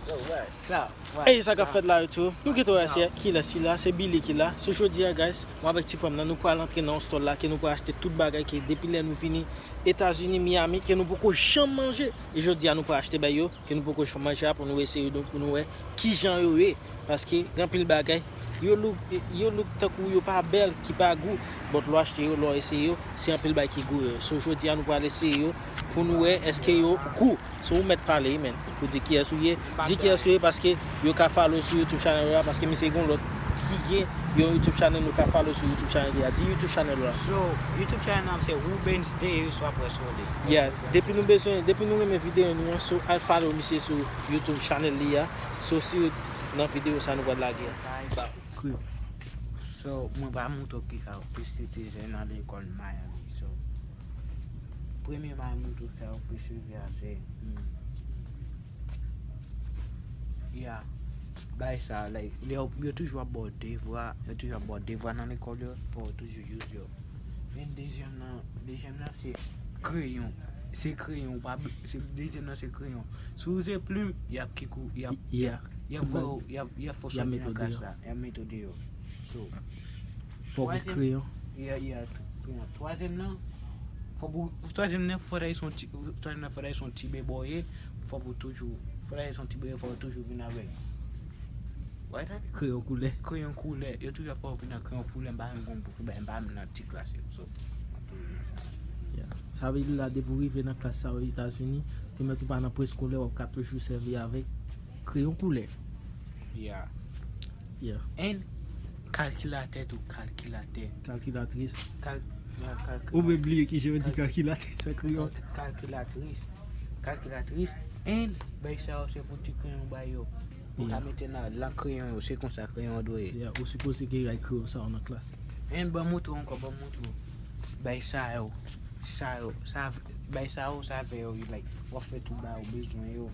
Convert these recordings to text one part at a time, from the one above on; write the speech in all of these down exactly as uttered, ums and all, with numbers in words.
Ey, sa k ap fèt la yo tou? Nou gentan wè se kilès ki la, se Billy ki la. So jodi a, guys, mwen avèk ti frè m nan, nou pral antre nan yon store la ke nou pral achte tout bagay ke depi lè nou vini Etazini, Miami, ke nou poko janm manje. E jodi a nou pral achte bay yo ke nou poko janm manje a pou nou eseye yo, donk pou nou wè kijan yo ye. Paske gen anpil bagay, yo look, yo look tankou yo pa bèl, ki pa gou. But lè w achte yo, lè w eseye yo, se anpil bagay ki gou yo. So jodi a nou pral eseye yo pou nou wè èske yo gou. So ou mèt pale, man. Pou di kiyès ou ye, di kiyès ou ye paske yo ka follow sou YouTube channel la, paske misye gen yon lòt ki gen yon YouTube channel, nou ka follow sou YouTube channel li a. Di YouTube channel la. So, YouTube channel nan se Rubens Deus, w ap wè sou li. Yeah, depi nou bezwen, depi nou renmen videyo nou an, so al follow misye sou YouTube channel li a. So si nan videyo sa nou pral lage a. Ba. Creole. So, mwen pa montre w ki sa yo plis itilize nan lekòl Miami. So, premye bagay montre w sa yo plis itilize a se, hmm, yeah, bay sa, like, yo, yo toujou ap ba w devwa, yo toujou ap ba w devwa nan lekòl yo, fò w toujou use yo. Men dezyèm nan, dezyèm nan se kreyon. Se kreyon, ou pa, se, dezyèm nan se kreyon. Si w se plim, y ap kik ou, y ap, y ap, y ap voye w, y ap, y ap fè w sòti nan klas la, y ap mete w deyò. So, fò w gen kreyon. Yeah, yeah, kreyon. Twazyèm nan, fò pou, twazyèm nan, fò w ta se yon ti, twazyèm nan, fò w ta se yon ti bebe w ye, fò pou toujou, fò w ta se yon ti bebe, fò w toujou vin avèk. Wè, tande? Kreyon koulè. Kreyon koulè. Yo toujou ap fè w vin ak kreyon koulè, m pa menm konn pou ki bagay, m pa menm nan ti klas yo. So, m ap toujou di sa. Yeah. Sa vle di la, depi w rive nan klas sa yo Etazini, te mèt ou pa nan preskolè, w ap ka toujou sèvi avèk kreyon koulè. Yeah. Yeah. And kalkilatè tou, kalkilatè. Kalkilatris. Kal-, yeah, kalkilatè. Ou bliye ki jan yo di kalkilatris an kreyòl. Kalkilatris. Kalkilatris. And bay sa yo se pou ti kreyon bay yo. Ou ka mete nan, nan kreyon yo, se konsa kreyon an dwe ye. Yeah, ou sipoze gen bay kreyon sa yo nan klas. And ban m montre w ankò, ban m montre w. Bay sa yo, sa yo, sa, bay sa yo, sa fè yo, like, w ap fè tout bagay ou bezwen yo.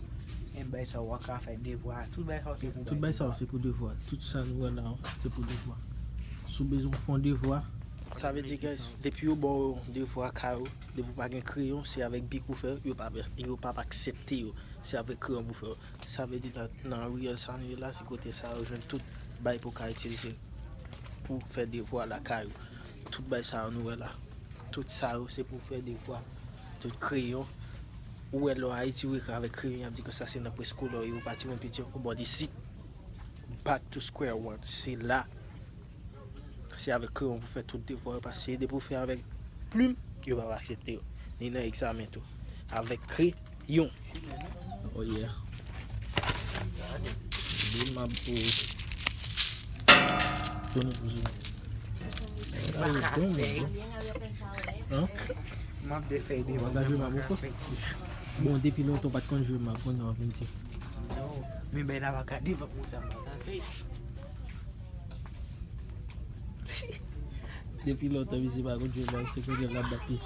And bay sa yo, w ap ka fè devwa. Tout bay sa yo, se pou bay devwa. Tout bay sa yo, se pou devwa. Tout sa nou wè la, se pou devwa. Si w bezwen fè yon devwa. Sa vle di, guys, depi yo ba w devwa kay ou, depi w pa gen kreyon, se avèk bik ou fè yo, yo pa, yo p ap aksepte yo. Se avèk kreyon pou fè yo. Sa vle di nan, nan riyèl sa nou ye la, se kote sa yo jwenn tout bay pou ka itilize pou fè devwa lakay ou. Tout bay sa yo nou wè la. Tout sa yo se pou fè devwa. Tout kreyon. Ou wè lè w Ayiti, ou ekri avèk kreyon, y ap di ke sa se nan preskolè ou ye, ou pa timoun piti ankò, but isit, back to square one. Se la. Se avèk kreyon pou fè tout devwa yo, paske depi w fè avèk plim, yo p ap aksepte yo. Ni nan egzamen tou. Avèk kreyon. Oh yeah. Li m ap pou tounen pou jounen. Sa yo bon, men bon. Hein? M ap defèy devan. Ou pa ka jwe map ankò? Bon, depi lontan w pa t konn jwe map, kounye a w vin di. Non. Men bèl avoka devan pou sa m pa ka fè. Depi lontan misye pa konn jwe bal, se kounye a l ap bat pye.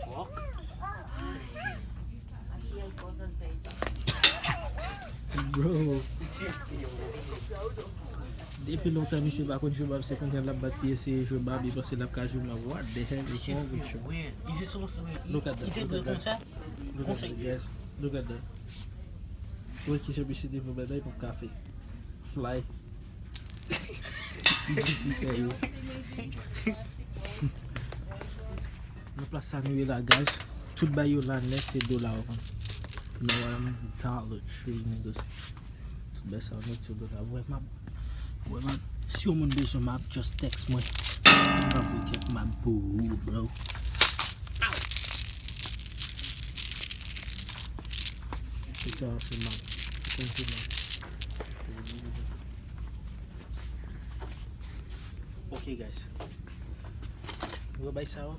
Fuck. Bro. Depi lontan misye pa konn jwe bal, se kounye a l ap bat pye, eseye jwe bal, li panse l ap ka jwe bal. What the hell is wrong with you? Look at that, look at that. Look at that, guys. Look at that. Wè ki jan misye te pran bagay pou kafe. Fly. Nan plas sa nou ye la, guys. Tout bay yo la nèt se dola yo vann. Now I'm Dollar Tree, niggas. Tout bay sa yo nèt se dola. Wè, m ap, wè, m ap, si yon moun bezwen map, just text mwen. M ap voye kèk map pou ou, bro. Tout sa se map. Konn se map. Ok, guys. Yo bay sa yo.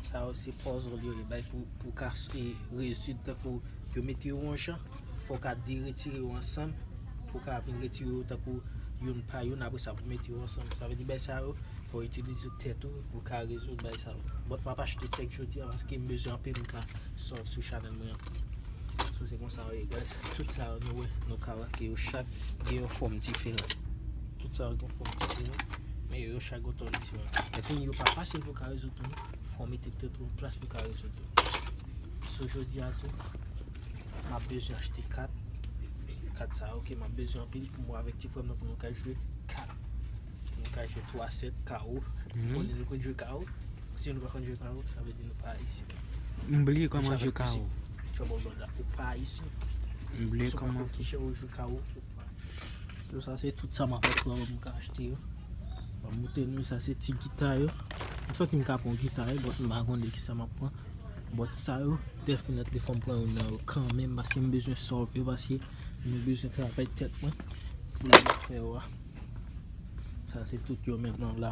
Sa yo se puzzle yo ye bay pou, pou ka, e, rezoud tankou yo mete yo yon jan. Fò w ka deretire yo ansanm pou w ka vin retire yo tankou youn pa youn, apre sa pou mete yo ansanm. Sa vle di bay sa yo, fò w itilize tèt ou pou w ka rezoud bay sa yo. But m ap achte tèk jodi a paske m bezwen anpil, m ka solve sou chanèl mwen an. So se konsa yo ye, guys. Tout sa yo nou wè, nou ka wè ke yo chak gen yon fòm diferan. Tout sa yo gen yon fòm diferan, men yo chak gen yon tòn diferan. Lè fini, yo pa fasil pou w ka rezoud yo non. Fò w mete tèt ou an plas pou w ka rezoud yo. So, jodi a tou, m ap bezwen achte kat. Kat sa, ok, m ap bezwen anpil pou mwen avèk ti frè m nan pou nou ka jwe kat. Pou nou ka jwe twa sèt, kawo. Olye nou konn jwe kawo. Si nou pa konn jwe kawo, sa vle di nou pa ayisyen. M bliye kòman jwe kawo. Trouble brother, ou pa ayisyen. M bliye kòman. Si w pa konn kijan yo jwe kawo, ou pa. So, sa se tout sa m ap pran pou m ka achte yo. M ap montre nou, sa se ti gita yo. M santi m ka pran gita yo, but m pa konn de kisa m ap pran. But sa yo, definitely fò m pran youn nan yo kanmenm, paske m bezwen solve yo, paske m bezwen travay tèt mwen pou lè m ap fè yo a. Sa se tout yo menm nan la.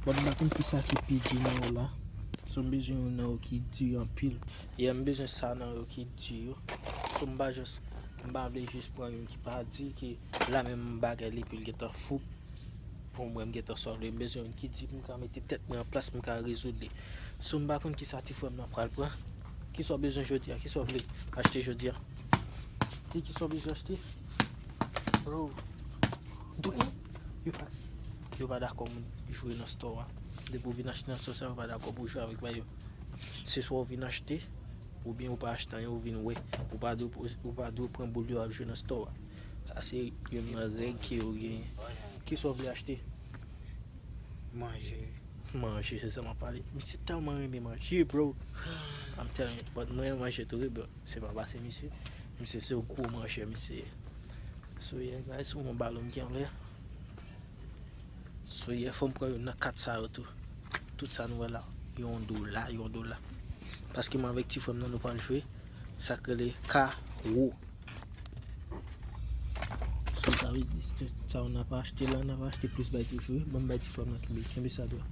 But m pa konn kisa ki pi di nan yo la. So m bezwen youn nan yo ki di anpil. Yeah, m bezwen sa nan yo ki di yo. So m pa just, m pa vle jis pran youn ki pa di, ki la menm bagay li epi l gentan fou. Pou mwen, m gentan solve. M bezwen youn ki di pou m ka mete tèt mwen an plas pou m ka rezoud li. So m pa konn kisa ti frè m nan pral pran. Kisa w bezwen jodi a? Kisa w vle achte jodi a? Di kisa w bezwen achte. Bro. Yo pa, yo pa dakò moun jwe nan store a. Depi w vin achte nan store sa, yo pa dakò pou w jwe avèk bagay yo. Se swa w vin achte, oubyen ou pa achte anyen, ou vin wè. Ou pa dwe poze, ou pa dwe pran boul yo ap jwe nan store a. Sa se youn nan règ ke yo genyen. Kisa w vle achte? Manje. Manje, se sa m ap pale. Misye tèlman renmen manje, bro. I'm telling you. But mwen renmen manje tou, wi, but se pa pase misye. Misye se yon gwo manjè, misye. So, yeah, guys, ou yon balon ki anlè. So, yeah, fò m pran youn nan kat sa yo tou. Tout sa nou wè la, yon dola, yon dola. Paske mwen avèk ti frè m nan, nou pral jwe sa k rele kawo. So, sa vle di, sa w n ap achte la, n ap achte plis bay toujou, wi. Ban m bay ti frè m nan kenbe, kenbe sa dwat.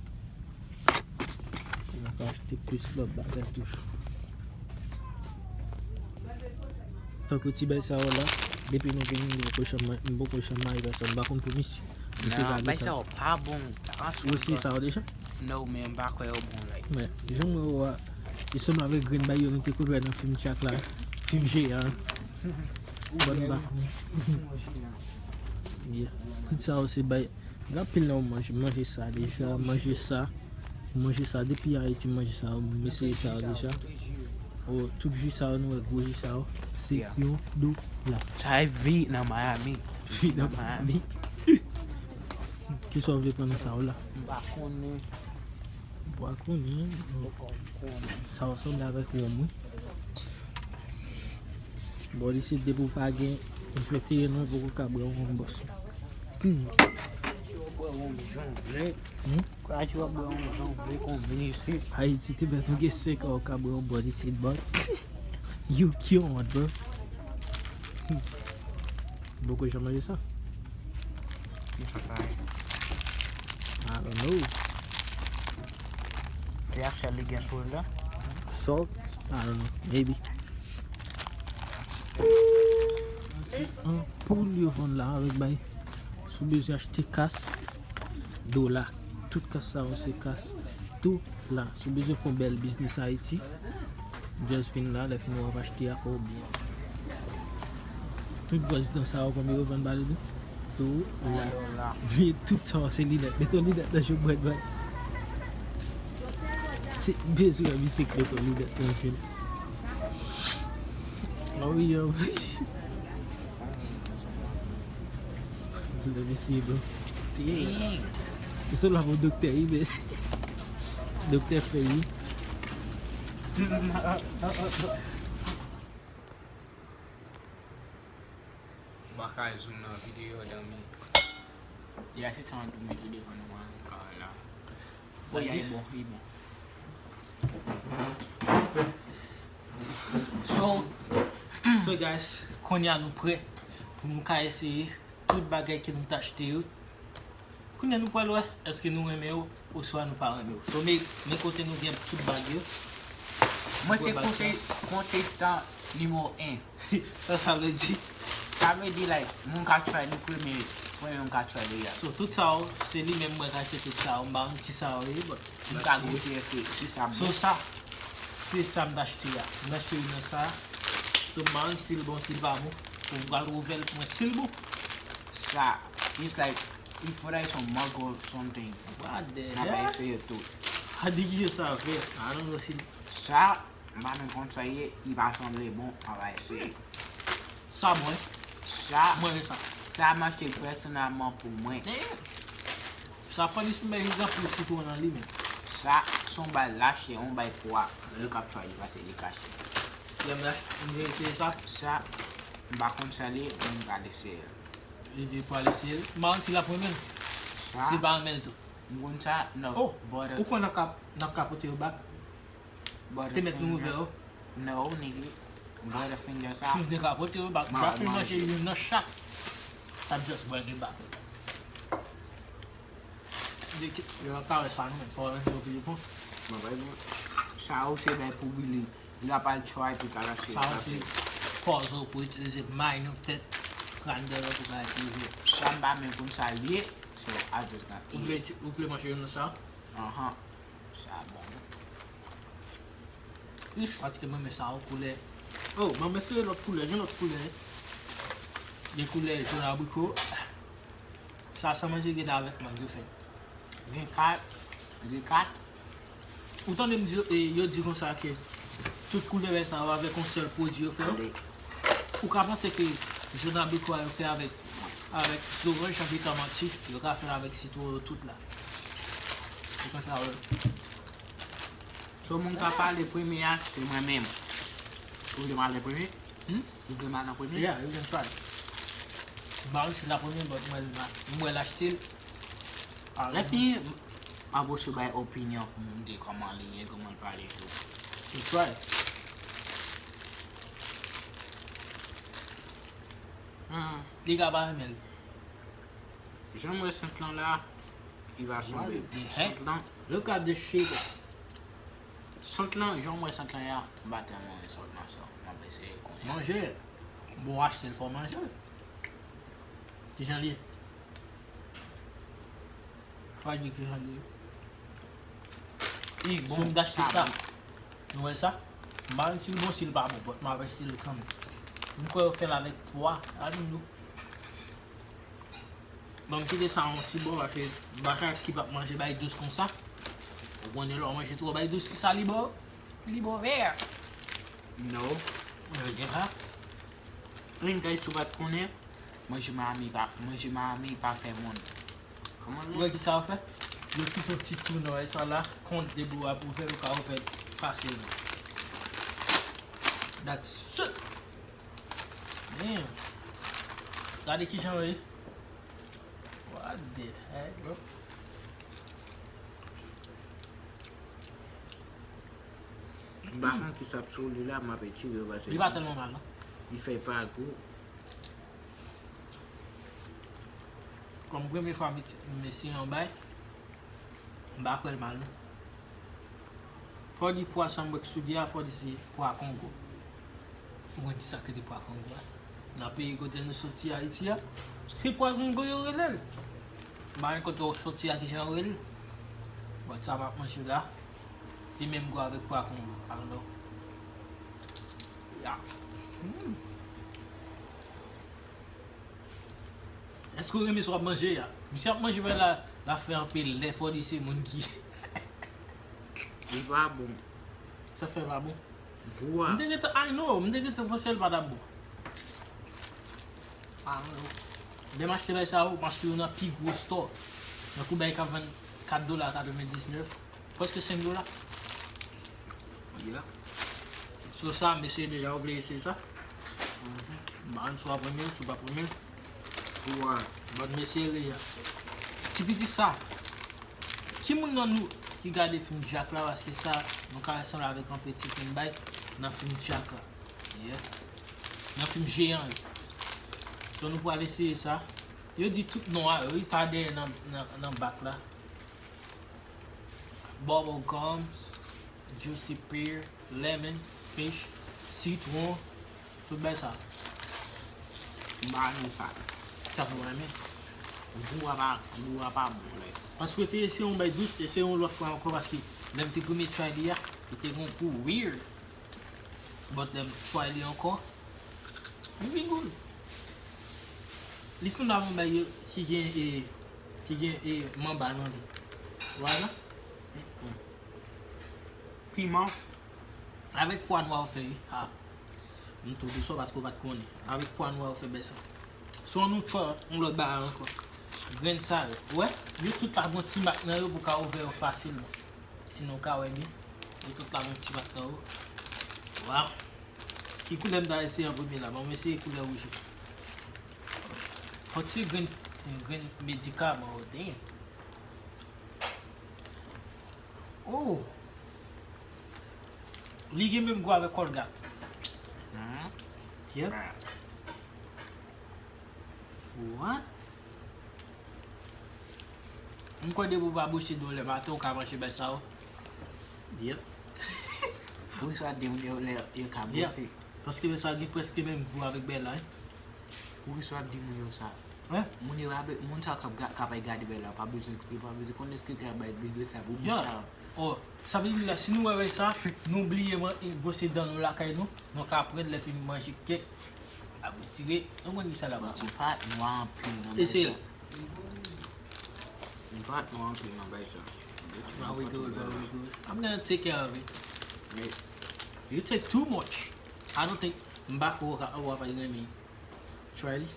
N ap achte plis lòt bagay toujou. Tankou ti bay sa yo la, depi nou vini, m poko janm, m poko janm mare pèsòn, m pa konn pou misye. Misye pa gen tan. Bay sa yo pa bon. Ou eseye sa yo deja? No, men m pa kwè yo bon, like. Men, jan mwen wè a, li sanble avèk grenn bay yo nou te konn wè nan fim Jack la, fim jeyan. Ou bòn bak. Yeah. Tout sa yo se bay. Gen anpil nan yo manje, manje sa deja, manje sa. Manje sa, depi Ayiti, manje sa, m eseye sa deja. Oh, tout ji sa yo, nou wè gwo ji sa yo, se yon dola. Sa e vi nan Miami. Vi nan Miami. Kisa w vle pran nan sa yo la? M pa konnen. M pa konnen. Sa yo sanble avèk wonm, wi. Bò isit, depi w pa gen venteyen an, ou poko ka bwè yon bòs. Hmm. Ayiti, te mèt ou gen senk an, ou ka bwè yon bòs isit, but you cute, bro. Hmm. Poko janm manje sa? Ki sa sa ye? I don't know. Te ap fè li gen sou l la? Salt? I don't know. Maybe. Anpoul yo vann la avèk bay. Si w bezwen achte kas, dola. Tout kas sa yo se kas. Tou la. Si w bezwen fè yon bèl biznis Ayiti, just vin la, lè fini w ap achte a, fè w byen. Tout gwòs dan sa yo, konbyen yo vann ba li tou? Tou la. Men tout sa yo se linèt. Met yon linèt nan je w bwè dwèt. Se bezwen misye k met yon linèt nan je l. Oh wi, yo. Let me see, bro. Dang. Ou se la pou doktè, wi, men. Doktè fè, wi. M pa ka zoom nan videyo, dan mi. Ya, se sa mwen tou mete devan nou an, ka la. Bon, ya, e bon, e bon. So, so guys, kounye a nou prè pou nou ka eseye tout bagay ke nou t achte yo. Kounye a nou pral wè èske nou renmen yo oswa nou pa renmen yo. So, men, men kote nou gen tout bag yo. Mwen se konte-, kontestan nimewo en. Sa sa vle di? Sa vle di, like, moun ka try li premye, premye moun ka try li a. So, tout sa yo, se li menm mwen k achte tout sa yo. M pa konn ki sa yo ye, but m ka goute èske si sa bon. So, sa, se sa m t achte a. M achte youn nan sa. So, m pa konn si l bon, si l pa bon. So, m pral ouvè l pou mwen. Si l bon, sa, it's like, il faudrait son mango something. What the hell? N a pa eseye tout. A di ki sa fè? I don't know si sa, M pa menm konn sa ye, li pa sanble bon, m ap eseye. Sa bon, hein? Sa, Mwen renmen sa. Sa m achte pèsonèlman pou mwen. Eh, sa fò li sou men egzanp pou sitwon nan li menm. Sa, se yon bay lache, yon bay pwa. Lè k ap fè li pase li kache. Lè m lach, m vin eseye sa. Sa, m pa konn sa li, men m ka eseye. Li vin pou al eseye. M pa konn si l ap renmen l. Sa, Si l pa renmen l tou. M konn sa, no. Oh, Butter, ou kwè n ap ka, n ap ka pote yo back? Te mèt nou ouvè Butterfinger. Yo. No, nigga. Butterfinger sa. Si m te ka pote yo back, Ma- m ta fin ma- manje youn nan chak. T ap just bring it back. Yo ap ka wè sa nou menm, fò yo pile pon. Mwen bay bon. Sa ou se bay pou Billy. Li ap al try pou ka lache. Sa yo se puzzle pou itilize mind ou, tèt, kràn dèyè pou ka itilize. Sa m pa menm konn sa l ye. So, I just gonna Ou vle, eat it. Ou vle manje youn nan sa? Ahan. Sa bon. Paske mwen renmen sa yo koulè. Oh, mwen renmen se lòt koulè, gen lòt koulè. Gen koulè jòn abriko. Sa san manje gen avèk mango fèy. Gen kat. Gen kat. Ou tande m di, e, yo di konsa ke tout koulè sa yo avèk yon sèl pwodui yo fè yo. Tande. Ou ka panse ke jòn abriko a yo fè avèk, avèk zoranj, anpi tomat, yo ka fè l avèk sitwon yo tout la. Se konsa yo. So, moun ka pale premye a, se mwen menm. Ou vle m ale premye? Hmm? Ou vle m ale premye? Yeah, you can try. M pa konn si la premye, but mwen, mwen, mwen l achte l. Ah, Lè fini, m ap osi bay opinyon pou moun de kòman li ye, kòman l pale tou. You try. Hmm. Li ka pa renmen l. Jan m wè sant lan la, li va sanble. What the heck? Sant lan, Look at this shit. Sant lan, jan m wè sant lan ya, m pa tèlman renmen sant lan sa. M ap eseye kounye a. Manje. Bon, achte l fò manje l. Kijan li ye? Fò di kijan li ye. Li Si bon, m t achte sa, bon. Nou wè sa? M pa konn si l bon, si l pa bon, but m ap eseye l kanmenm. M kwè yo fè l avèk pwa. Gade m nou. Bon, m kite sa yon ti bò, paske m pa ka keep ap manje bay dous konsa. Ou konnen lè w manje twò bay dous, kisa li ba w? Li ba w vè. No. Mwen gen sa. Anyway, guys, si w pa t konnen, manje Miami pa, manje Miami pa fè moun. Kòman Ou wè kisa yo fè? Yo kite yon ti twou nan wè sa la, kont de bò a pou fè, yo ka ouvè fasilman. That's it. Damn. Gade kijan yo ye. What the heck, bro? M pa konn ki sa ap sou li la, m ap etire yo paske Li pa tèlman mal, non. Li fè pa gou. Kòm premye fwa m eti-, m eseye yon bay, m pa kwè l mal, non. Fò di pwa sanm wè k sou li a, fò di se pwa Kongo. Ou konn kisa k rele pwa Kongo a? Nan peyi kote nou soti, Ayiti a, se pwa Kongo yo rele l. M pa konn kote w soti a, kijan yo rele l. But sa m ap manje la, li menm gou avèk pwa Kongo. I don't know. Yeah. Hmm. Èske w renmen sa w ap manje a? Misye ap manje, men la, la fè anpil lè, fò di se moun ki Li pa bon. Sa fè pa bon. Gou a. M te gentan, I know, m te gentan panse l pa t ap bon. I don't know. Lè m achte bay sa yo, m achte yo nan pi gwo store. Tankou bay k ap vann kat dola katrevendiznèf, prèske senk dola. Yeah. So sa, m eseye deja, ou vle eseye sa? M pa konn si w ap renmen l, si w p ap renmen l. Gou a. But m eseye l deja. Ti piti sa. Ki moun nan nou ki gade fim Jack la, paske sa, nou ka sanble avèk anpil ti fim bay nan fim Jack la. Yeah. Nan fim jeyan yo. So nou pral eseye sa. Yo di tout non a yo, wi, pa dèyè nan, nan, nan bak la. Bubble gums, juicy pear, lemon, fish, sitwon, tout bay sa. M pa renmen sa. Sa pou renmen. Gou a pa, gou a pa bon, like. Paske te eseye yon bay dous, eseye yon lòt fwa ankò, paske lè m te premye try li a, li te gon gou weird. But lè m try li ankò, li vin gou. Li sanble avèk yon bay yo ki gen, e, ki gen, e, manba nan li. Vwala. Piman. Avèk pwa nwa ou fè, wi. Ha. M tou di sa paske ou pa t konnen. Avèk pwa nwa ou fè bèy sa. Son nou tchò, yon lòt bagay ankò. Grenn sa yo. Ou wè? Yo tout la gon ti mak nan yo pou ka ouvè yo fasilman. Sinon ou ka wè byen. Yo tout la gon ti mak nan yo. Waw. Ki koulè m ta eseye an premye la? Ban m eseye koulè wouj la. Fòk se grenn, yon grenn medikaman, oh damn. Oh! Li gen menm gou avèk Colgate. Hmm. Yep. What? M kwè depi w pa bwose dlo lè maten, ou ka manje bèy sa yo. Yep. Poukisa w ap di moun yo lè yo ka bwose? Paske bèy sa gen prèske menm gou avèk bèy la, wi. Poukisa w ap di moun yo sa? Hein? Moun yo, moun sa k ap ga- k ap gade bèy la, pa bezwen, yo pa bezwen konnen èske ka bay bèy sa pou bouch sa. Oh, sa vle di la, si nou wè bèy sa, nou bliye man- bwose dan nou lakay nou, nou ka pran lè fini manje kèk, ap retire, nou konn ki sa la. But li pa nwa anpil nan bèy sa. Eseye l. Li pa nwa anpil nan bèy sa. Very good, very good. I'm gonna take care of it. You take too much. I don't think m pa kwè w ap renmen. Try li.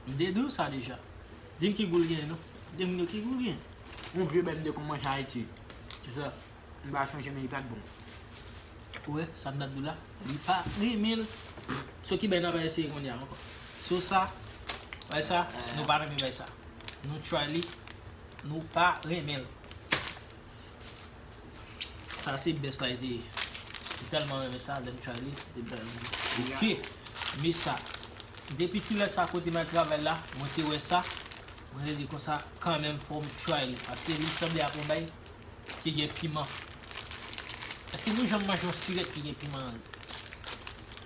M te di w sa deja. Di m ki gou l gen non. Di m ki gou l gen. Yon vye bèy m te konn manje Ayiti. Ki sa? M pa chonje men li pa t bon. Ou wè, sa m t ap di w la, li pa renmen l. So ki bèy n ap eseye kounye a ankò? So sa, wè sa, nou pa renmen bèy sa. Nou try li, nou pa renmen l. Sa se best la li te ye. M tèlman renmen sa, lè m try li, se te bèl. Ok. Men sa. Depi kilè sa kote m al travay la, mwen te wè sa. Mwen te di konsa, kanmenm fò m try li. Paske li sanble ak yon bay ki gen piman. Èske nou janm manje yon sirèt ki gen piman nan li?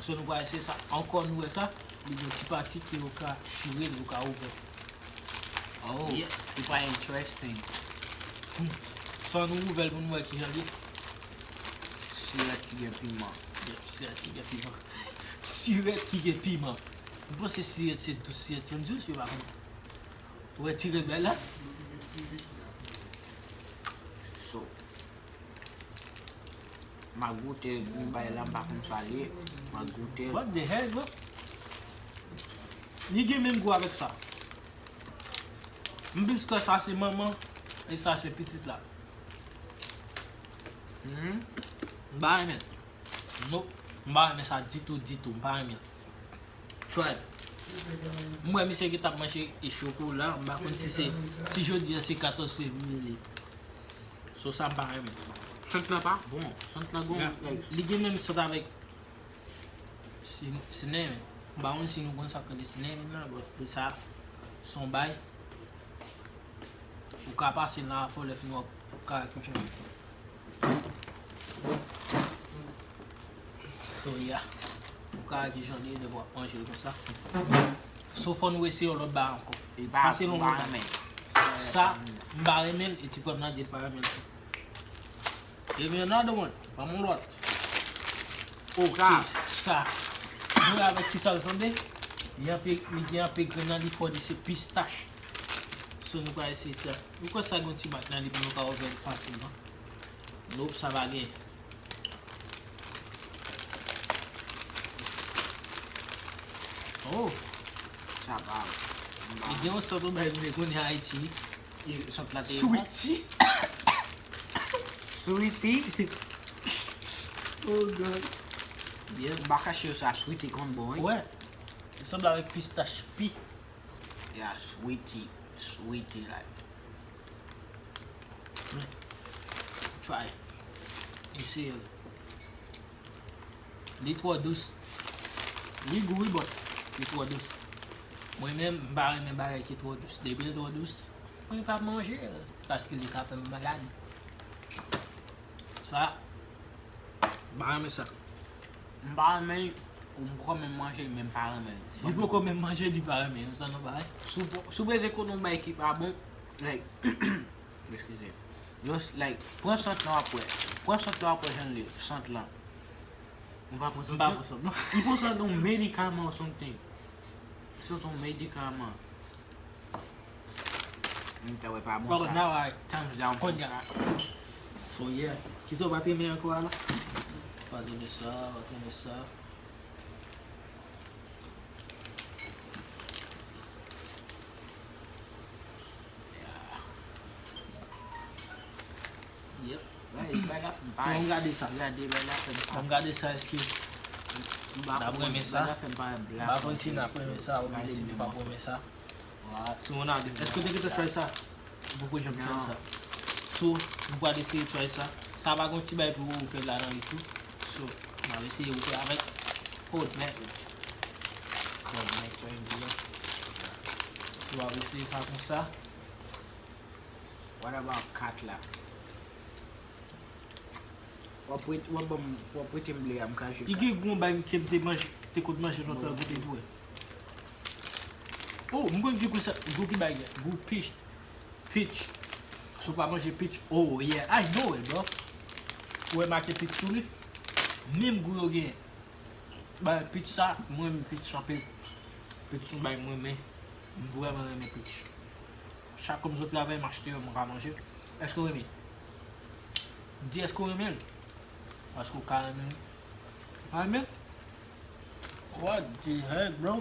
So nou pral eseye sa. Ankò nou wè sa, li gen ti pati ke yo ka chire l, yo ka ouvè. Oh, yeah. Li pa interesting. Hmm. So nou ouvè l pou nou wè kijan l ye. Sirèt ki gen piman. Yep, sirèt ki gen piman. Sirèt ki gen piman. M panse sirèt se dous, sirèt yo dous, yo pa konn. Ou wè ti règ la? So. M a goute yon bay la, m pa konn sa l ye. M a goute l. What the hell, bro? Li gen menm gou avèk sa. M plis kwè sa se manman e sa se pitit la. Hmm. M pa renmen l. Nope. M pa renmen sa ditou, ditou. M pa renmen l. Try. M wè misye ki t ap manje e chokola, m pa konn si se, si jodi a se katòz fevriye li. So sa m pa renmen. Sant lan pa bon. Sant lan gon, like, li gen menm sant avèk sin- cinnamon. M pa konn si nou konn sa k rele cinnamon la, but pou sa, se yon bay. Ou ka pase nan afè w lè fini w ap karakijan. So, yeah. Ou ka wè kijan li ye depi w ap manje l konsa. So, fò nou eseye yon lòt bagay ankò. Pase l yon lòt bagay. Sa, m pa renmen l, e ti frè m nan di l pa renmen l tou. Give me another one. Ban m yon lòt. Ok, sa. Nou wè avèk kisa l sanble? Li anpe, li gen anpe grenn nan li, fò di se pistach. So, nou pral eseye sa. Nou kwè sa gen yon ti mak nan li pou nou ka ouvè l fasilman. Nope, sa pa gen. Oh. Sa pa. Li gen yon sant ou bay vle konnen Ayiti. E sant la te bon. Sweetie. Sweetie. Oh God. Yeah. M pa kache yo sa, Sweetie konn bon, wi. Wè. Li sanble avèk pistach pi. Yeah, Sweetie. Sweetie, like. Try. Eseye l. Li twò dous. Li gou wi, but li twò dous. Mwen menm, m pa renmen bagay ki twò dous. Depi l twò dous, mwen pa manje l. Paske li ka fè m malad. Sa, m pa renmen sa. M pa renmen l, ou m kwè menm manje, men m pa renmen l. Li poko menm manje, li pa renmen l. Ou tann yon bagay? Si w po- si w bezwen konnen yon bagay ki pa bon, like, eskize. Just, like, pran sant lan w ap wè. Pran sant lan w ap wè jan l ye, sant lan. Ou pa pran sant lan? M pa pran sant, non. Li pran sant yon medikaman or something. Se yon medikaman. M ta wè pa bon sa. But now I thumbs down pou sa. Oh yeah. Kisa w pa t renmen ankò a la? Pa t renmen sa, pa t renmen sa. Yeah. Yep. Bay, bay la fè m pa. Bon, gade sa. Gade, bay la fè m pa. Bon, gade sa, èske m pa renmen sa. Bay la fè m pa. M pa konn si n ap renmen sa oubyen si nou p ap renmen sa. Si Ronaldo, èske w te gentan try sa? Ou poko janm try sa. So, nou pral eseye try sa. Sa pa gon ti bay pou ou fè ladan li tou. So, n ap eseye ou fè avèk Code Method. Code Method, you know. So, w ap eseye sa konsa. What about kat la? W ap ret-, w ap ban m, w ap prete m ble a, m ka jwe kat. Li gen gon bay ke m te manje, te konn manje lontan, goute pou wè. Oh, m konn ki gou sa, gou ki bay, gou peach. Peach. Si w pa manje peach, oh yeah, I know it, bro. Ou wè make peach sou li? Menm gou yo genyen. Bay peach sa, mwen renmen peach anpil. Peach se yon bay mwen renmen. M vrèman renmen peach. Chak kou m sot travay, m achte yo, m ka manje. Èske w renmen? Di èske w renmen l? Paske w ka renmen l. Ou pa renmen l? What the heck, bro?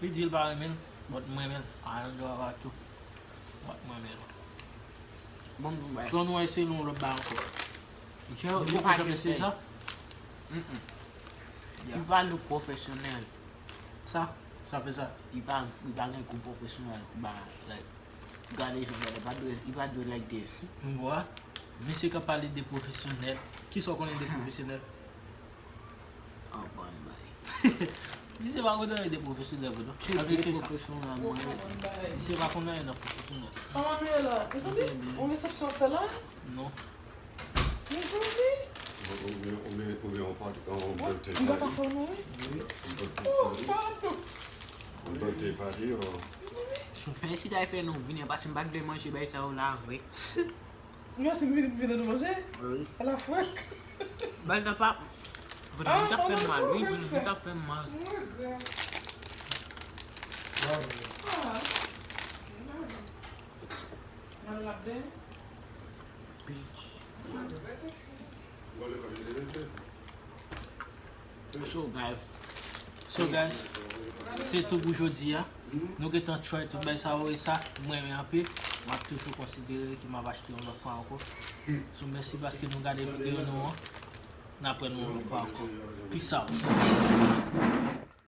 Li di l pa renmen l, but m renmen l. I don't know about you. But m renmen l. Bon, bon, bay. So nou eseye yon lòt bay ankò. Yo, yo pa janm eseye sa? Mm-mm. Li pa look pwofesyonèl. Sa? Sa fè sa? Li pa, li pa gen gou pwofesyonèl pou bay, like, gade jan bagay pa dwe, li pa dwe like this. Ou wè? Misye ka pale de pwofesyonèl. Kisa w konnen de pwofesyonèl? Oh, bon, bay. Misye pa konnen anyen de pwofesyonèl, vre, non? Misye pa konnen anyen nan pwofesyonèl. Kòman nou ye la? Mezanmi, yon resepsyon ap fè la? Non. Mezanmi. Oubyen, oubyen, oubyen yon pati, yon birthday party. Yon birthday party. Yon birthday party, yon... Mezanmi. Men si ta fè nou vini, pati m pa t vle manje bay sa yo la, vre. Mwen se vini, vini nou manje? Wi. Ala fwèk. Bal nan pa. Vre, nou t ap fè m mal, wi, vre, nou t ap fè m mal. Mwen regrè. Mwen regrè. So, guys. So, guys, se tou pou jodi a. Nou gentan try tout bay sa yo e sa, mwen renmen anpil. M ap toujou konsidere ke m ap achte yon lòt fwa ankò. So, mèsi paske nou gade videyo nou an. N ap wè nou yon lòt fwa ankò. Peace out.